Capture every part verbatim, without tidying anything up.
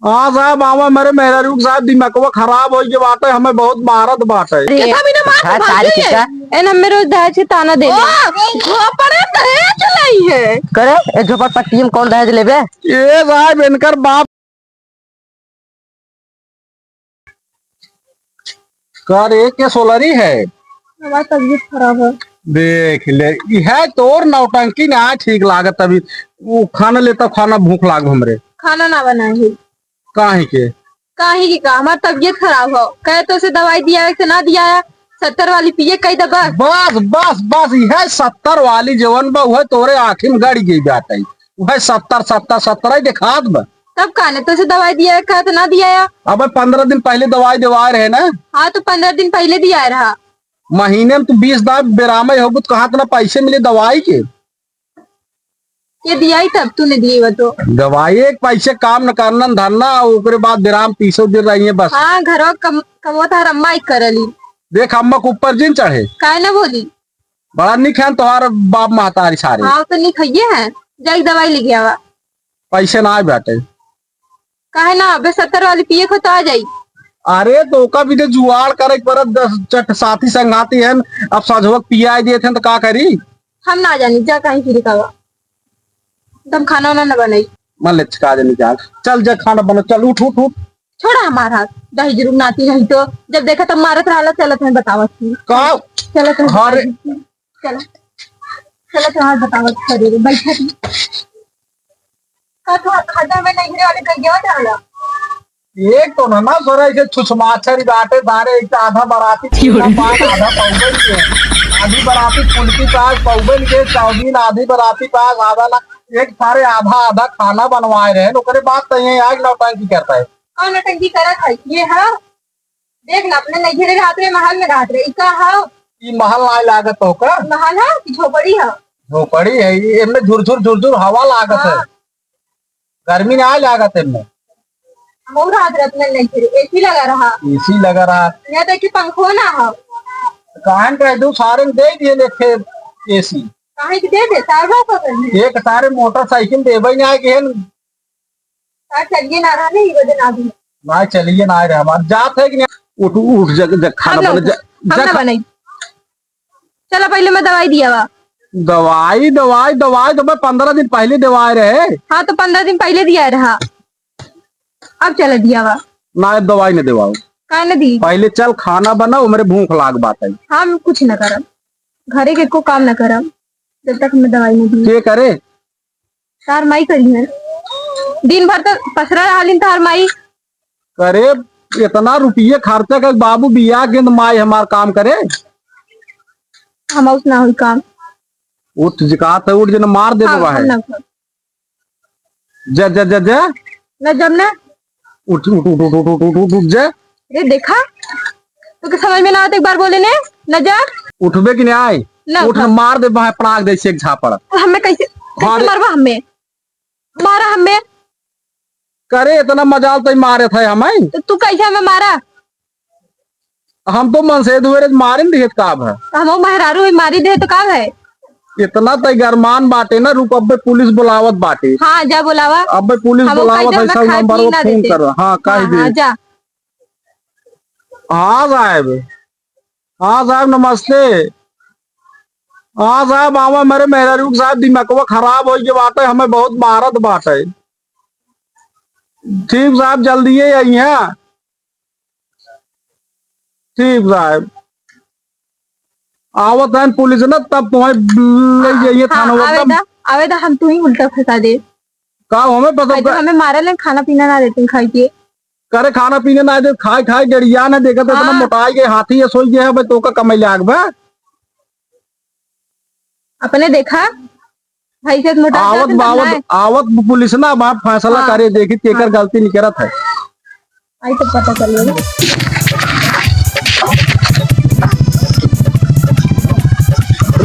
हाँ साहब, आवा मेरे मेहरारू के साथ दिमागवा खराब होइ गए बाटे, हमें बहुत मारत बाटे। अरे, कितना बिना मार खा भागी सारे है। किसका? एन हमें रोज दहेज के ताना दे ले। ओ, घोपड़े दहेज लाई है। करे, ए झोपड़पट्टी में कौन दहेज लेबे? ए साहब, इनकर बाप का रे, के सोलरी है? हमार तबीयत खराब है। देख ले, इहे तोर नौटंकी ना ठीक लागत। अभी वो खाना लेता, खाना भूख लाग हमरे। खाना ना बनाए है। काहे के? काहे के का? हमार तबीयत खराब हो। कहे तो से दवाई दिया है, से ना दिया है। सत्तर वाली पिए कही दे बस। बस, बस, बस, इहे सत्तर वाली जवन बा, उहे तोरे आँखी में गड़ गई बाटे। उहे सत्तर, सत्तर, सत्तर ही देखात बा। तब काने तो से दवाई दिया है, कहे तो ना दिया है। अबे पन्द्रह दिन पहिले दवाई देवाए रहे ना। हाँ, तो पन्द्रह दिन पहिले दिया रहा। महीने में तू बीस दाब बेरामे होबू, तो कहाँ तना पैसे मिले दवाई के? के दिया ही तब तूने दिए वो तो। दवाई एक पैसे काम न करना धरना, ओकरे बाद बेराम तीसों दिन रही है बस। हाँ, घरवा कम, कमवा तो हर अम्मा ही करली। देख अम्मा के ऊपर जिन चढ़े। काहे ना बोली? बड़ा निक है तोहार बाप महतारी सारे। हाँ, तो निक हइये है। जाई दवाई लेके आवा। पैसे ना आए बाटे। काहे ना, अबे सत्तर वाली पिए को तो आ जाई। अरे, तो ओका भी तो जुगाड़ करे के पड़त, दस चट साथी संगाती हैं, अब संझवक पियाई देत हैं, तो का करी? हम ना जानी, जा कहीं फिर कावा। तब खाना वाना ना बनाई। मन ले का जानी जा। चल, जा खाना बना, चल, उठ, उठ, उठ। छोड़ा हमार हाथ, दही जरूर नाती नहीं तो, जब देखा तब मारत रहला, चलत हैं बतावत ही। का? चलत हैं अरे। बतावत ही। चला। चलत हैं बतावत ही, बैठा थी। का तू खड्डा में नहीं गिरे वाले कहीं गया था ना? एक तो ना, ना सोरा इसे छुछमाछरी बाटे सारे, एक तो आधा बराती फुलकी पास, आधा पौगन के, आधी बराती फुलकी पास, पौगन के, चौबीन आधी बराती पास, आधा ना, एक सारे आधा आधा खाना बनवाए रहे, ओकरे बाद तो ये आग नौटंकी करता है। कौन नौटंकी करत है? ये है, देख ना, अपने नैहरे रहत रहे, महल में रहत रहे, ई का है? ई महल ना लागत हो का? महल है कि झोपड़ी है? झोपड़ी है, ई एमे झुरझुर झुरझुर हवा लागत है। हाँ। गर्मी ना लागत एमे। हम और रात रात में नहीं फिर, एसी लगा रहा। एसी लगा रहा। यहाँ तो कि पंखो ना हो। काहन कह दू, सारे में दे दिए लेखे एसी। काहे कि दे दे, सारे को कर ले। एक सारे मोटरसाइकिल देबे ना आए कि हम। सारे चलिए ना रहा, नहीं, वो दिन आ गई। ना चलिए ना आए रहे हमारे। जात है कि नहीं? उठ, उठ, जग, जग, खाना हम ना बने, उठ-, जग, हम जग ना खा- बनाई। चला, पहिले मैं दवाई दिया बा। दवाई, दवाई, दवाई तो मैं पन्द्रह दिन पहिले देवाए रहे। हाँ, तो पन्द्रह दिन पहिले दिया रहा, अब चला दिया बा। ना, अब दवाई न देवाओ। काहे न दी? पहिले चल, खाना बनाओ, मेरे भूख लाग बात है। हम कुछ न करब, घरे के को काम न करब, जब तक हमें दवाई न दी। के करे? तार माई करी है। दिन भर तो पसरा रहलिन तार माई। करे, इतना रुपये खर्चा कर बाबू बियाह के, तो माई हमार काम करे। हम उस ना हुई काम। उठ, जिकात है, उठ, जने मार दे हाँ, बाबा हम है। ना उठब। जा, जा, जा, जा। ना जब ना। उठ, उठ, उठ, जा। ये देखा, तो के समझ में ना आते, एक बार बोले ने, ना जा। उठबे कि नहीं आए? ना उठ, उठब। मार दे, बाहें पड़ाक दे से एक झापड़। तो हमें कैसे, कैसे अरे। मारबा हमें? मारा हमें। करे, इतना मजाल तई मारे थे हमें। तो तू कैसे हमें मारा? हम तो मन से दुआरे मारे न दिहत का अब है। तो हम मेहरारू ही मारी दे तो का है? इतना तई गरमान बाटे ना, रुक, अब्बे पुलिस बुलावत बाटे। हाँ, जा बुलावा। अब्बे पुलिस हम बुलावत कैसे है, हमें सब खाए नंबर पिए वो ना फोन देते। कर। हाँ, कह हाँ, दे। हाँ, जा। हाँ साहब, हाँ साहब, नमस्ते। हाँ साहब, आवा मेरे मेहरारू के साथ, दिमागवा खराब होइ गए बाटे, हमें बहुत मारत बाटे। ठीक साहब, जल्दी ही आई हैं। ठीक साहब, आवत हैं पुलिस ना, तब तुम्हें ले जाइए हाँ, थाना। आवे एकदम दा, आवे दा, हम तू ही उल्टा फंसा दे। का हमें पता भाई, तो का? हमें मारे ले, खाना पीना ना देते खाई के। करे खाना पीना ना दे, खाए खाए गड़िया ना देखा तो इतना हाँ। मोटाई गए, हाथी ये सोई गए है, भाई तो का कमाई लाग बा। अपने देखा, भाई से मोटा आवत जाते बा, ना आवत, है। आवत पुलिस ना बात फैसला हाँ। करे, देखी केकर हाँ। गलती निकरत है। आई तो पता चल गया।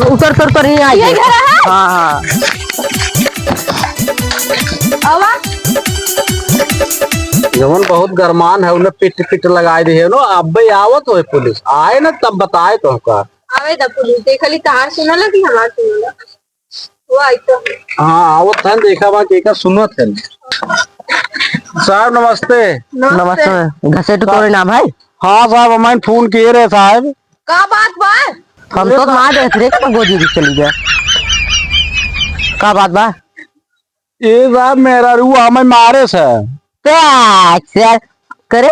उतर, उतर, उतर, यहीं आई ये है। घर है? हाँ, हाँ। आवा। जवन बहुत गरमान है, उन्हें पिट पिट लगाए दिए लो। अब्बे आवत होए पुलिस, आए ना तब बताए तो का। आवे दा पुलिस, देख ली तहार सुनला कि हमार सुनला। वो आई तो। हाँ, आवत है, देखा बा केकर सुनत है। साहब नमस्ते। नमस्ते। घसेटू तोरे नाम है? हाँ साहब, हमारे फोन किए रहे साहब। का बात बा? हम तो मार देत रे, का गोदी की चली गया। का बात बा? ए साहब, मेहरारू हमें मारे से। का सर करे?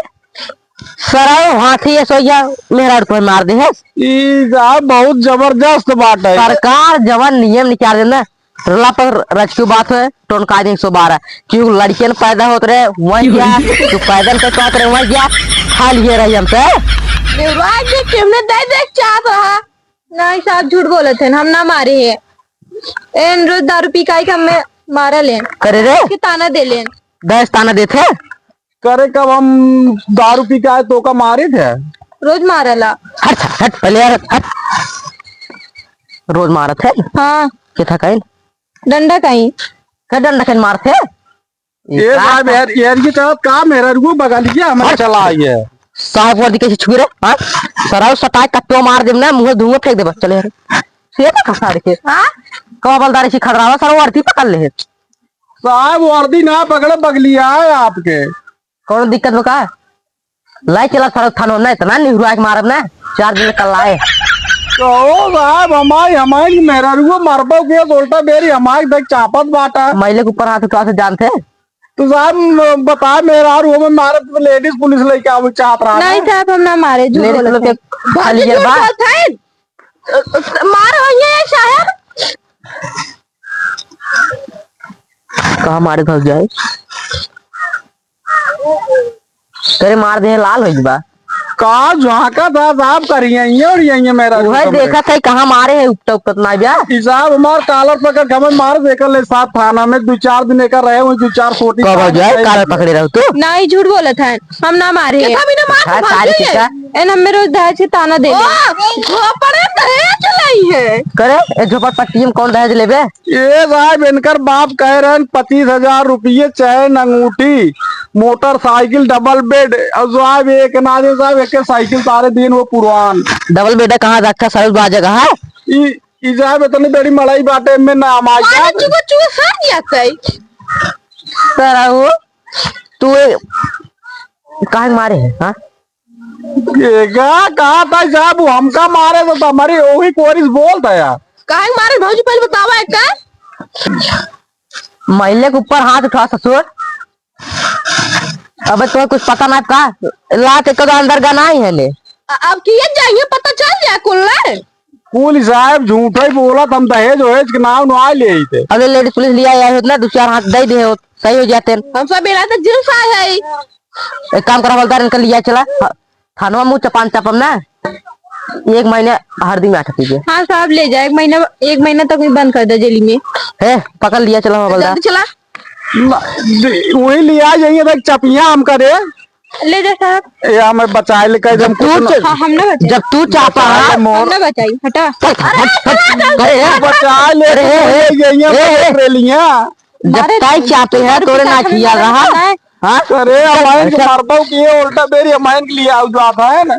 सराय हाथी ये सोइया मेहरारू को मार दे है। ई साहब बहुत जबरदस्त बात है। सरकार जवन नियम निकाल देना, रोला पर रचकू बात है, टोनका दिन सौ बारह। क्यों लड़कियन पैदा होत रहे, वही गया, तू पैदल के कहत रहे, वही गया, खा लिए रही हमसे। देवराज जी, तुमने दे दे चाहत रहा। नहीं साहब, झूठ बोलत हैं, हम ना मारे हैं। एन रोज दारू पी काई के हमें मारा लेन। करे रे? के ताना दे लेन। दस ताना देत है? करे कब हम दारू पी के आए तो का मारे थे? रोज मारला। हट, हट, पहले यार, हट। रोज मारत है? हाँ। के था काई? डंडा काई। का डंडा काई मारत है? ए का साहब, का? यार, यार, ये चाहत का मेहरारू बगलिया हमारे हट। चला आई है। साहब वर्दी कैसे छुए रे? हाँ? सराव सटाए कत्तो मार देब ना, मुँह धुआं फेंक देबा। चले यार। से का खसा रखे? हाँ? कबलदारी से खड़रावा, सर वर्दी पकड़ ले। साहब वर्दी ना पकड़े, बगलिया है आपके। कौन दिक्कत बा का? लाई चला सर थानो ना, इतना निहुरा के मारब ना, चार दिन कल आए। तो साहब हमारी, हमारी मेहरारू मरबो के उल्टा बेरी हमारी देख चापत बाटा। महिले के ऊपर हाथ उठा से जानते? तो साहब, म-, बता, मेहरारू हमें मारे तो लेडीज पुलिस लेके आवे चाहत रहा नहीं है। साहब, हम ना मारे, झूठ लेडीज बोलत पुलिस हैं। के खाली झूठ ये बात। बोलत हैं। अ, अ, मार वही है साहब। कहाँ मारे भाग जाए? तेरे मार दे लाल हो गई बा। का झांका था साहब, करिए ये और ये, ये मेरा वह रुपया देखा था कहाँ मारे है, उपटा उपट ना जा। ई साहब हमार कालर पकड़ के हमें मार देकर ले साहब थाना में, दो चार दिन एकर रहे, वही दो चार सोटी कब हो साहब जाए, कहे कालर पकड़े रहो तू। नहीं, झूठ बोलत है, हम ना मारे हैं। कितना भी ना मार हाँ, तो भाग तारीख जाइए। का? एन हमें रोज दहेज के ताना दे ओ, दे। झोपड़े दहेज लाई है। करे, ए झोपड़ पट्टी में कौन दहेज लेबे? ए साहब, इनकर बाप कह रहे हैं पच्चीस हजार रुपये, चैन, अंगूठी, मोटरसाइकिल, डबल बेड। और साहब, एक ना दे साहब, एक साइकिल सारे दिन वो पुरान। डबल बेड कहाँ रखा, सर, बा जगह है? ई, ई साहब, इतनी बड़ी मड़ई बाटे में ना, हम आ अरे, जाए। चुका, चुका, सर दिया तई। सर, वो, तू ए, काहे मारे है, हाँ? केगा कहा था साहब, वो हमका मारे तो हमारी वही कोरिस बोल था यार। काहे मारे भौजी, पहले बतावा एक का? महिले के ऊपर हाथ उठा ससुर। अबे तो कुछ पता ना का? लात एक तो अंदर गना ही है ने। अ-, अब किए जाइए, पता चल जाए कुल ना। कुल साहब झूठा ही बोला, हम दहेज वहेज के नाम ना ले थे। अबे लेडीज पुलिस लिया आया होत ना, दो चार हाथ दे दे होत, सही हो जाते। हम सब बेरा तो जेल से आए हैं। एक काम करा, हवलदार, इनका लिया चला। हाँ, थानवा मुँह चपान चापम ना, एक महीने हरदी में आटा पीजिए। हाँ साहब, ले जाए, एक महीना, एक महीना तक भी बंद कर दे जेल में। हे, पकड़ लिया, चला हवलदार। जल्दी चला। न-, दे-, वही लिया जाइए, देख, चपिया हम करे। ले जा साहब। ए, हमें बचाए ले, कह दे, जब हम तू कुछ च-, हाँ, हम ना बचाई। जब तू चापा बचाए ले है, मोर। हम ना बचाई, हटा। हट, हट, हट, अरे, अरे, अरे, बचाए ले, अरे, तू ए, ले जाइए, ए, ए, पकड़ ले लिया। जब मारे ताई तो चापे है, तोरे ना किया रहा। हाँ? अरे, हमारे के अच्छा। मारता हूँ कि ये उल्टा बेरी हमारे के लिए आउ जाता है ना।